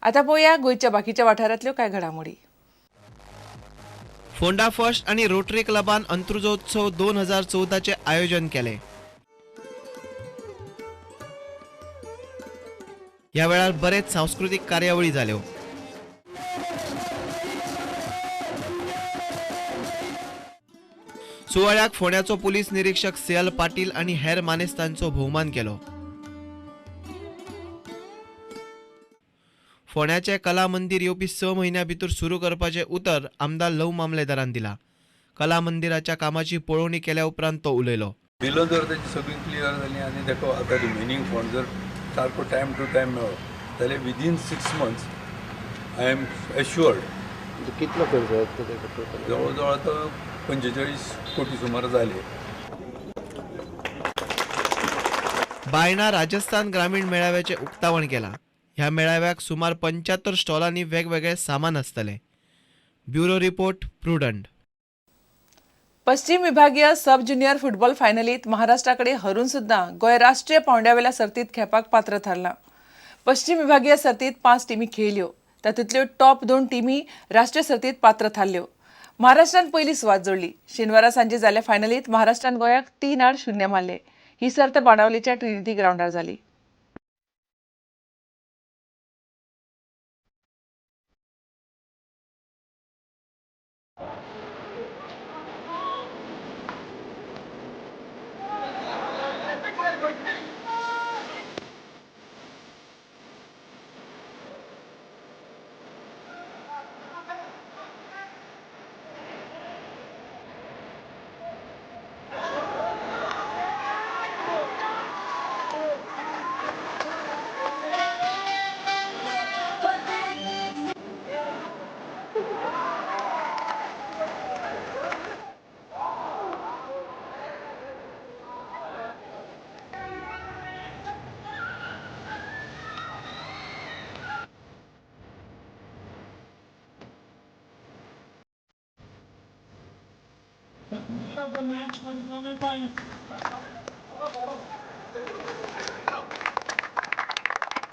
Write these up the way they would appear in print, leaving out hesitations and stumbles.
आतां पळोवया गोंयच्या बाकीच्या वाठारांतल्यो कांय घडामोडी. फोंडा फर्स्ट आणि रोटरी क्लबान अंत्रुजोत्सव 2014चे आयोजन केले. ह्या वेळार बरेच सांस्कृतीक कार्यावळी जाल्यो. सुवाळ्याक फोंड्याचो पोलीस निरीक्षक सी.एल. पाटील आणि हेर मानेस्तांचो भोवमान केलो. फोंड्याचे कला मंदिर येवपी 6 म्हयन्यां भितर सुरू करपाचें उतर आमदार लव मामलेदारान दिला. कला मंदिराच्या कामाची पळोवणी केल्या उपरांत तो उलयलो. बिलां जर तेजी सगळीं क्लियर जालीं आनी ताका आतां रिमेनींग फंड जर सारको टायम टू टायम मेळ्ळो जाल्यार within 6 months I am assured. कितलो खर्च जाता तेका टोटल? जवळ जवळ आतां 45 कोटी सुमार जाले. बायणा राजस्थान ग्रामीण मेळाव्याचें उक्तावण केलां. ह्या मेळाव्याक सुमार 75 स्टॉलांनी वेगवेगळे सामान आसतलें. Bureau report, Prudent. पश्चिम विभागीय सब ज्युनियर फुटबॉल फायनलीत महाराष्ट्रा कडेन हरून सुद्दां गोंय राष्ट्रीय पांवड्यावेल्या सर्तीत खेळपाक पात्र थारलां. पश्चिम विभागीय सर्तीत 5 टिमी खेळल्यो, तातूंतल्यो टॉप 2 टिमी राष्ट्रीय सर्तीत पात्र थारल्यो. महाराष्ट्रान पयली सुवात जोडली. शेनवारा सांजे जाल्ल्या फायनलीत महाराष्ट्रान गोंयाक 3-0 मारले. ही सर्त बाणावलीच्या ट्रिनिटी ग्रावंडार जाली.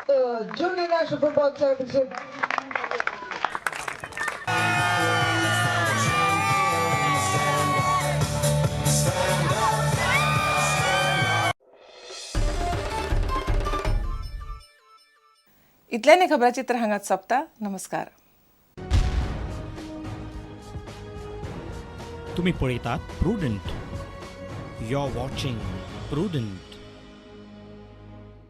The Junior National Football Championship. इतल्याने खबराचित्र हांगाच सोंपता. नमस्कार. तुम्ही पळयतात Prudent. You are watching Prudent.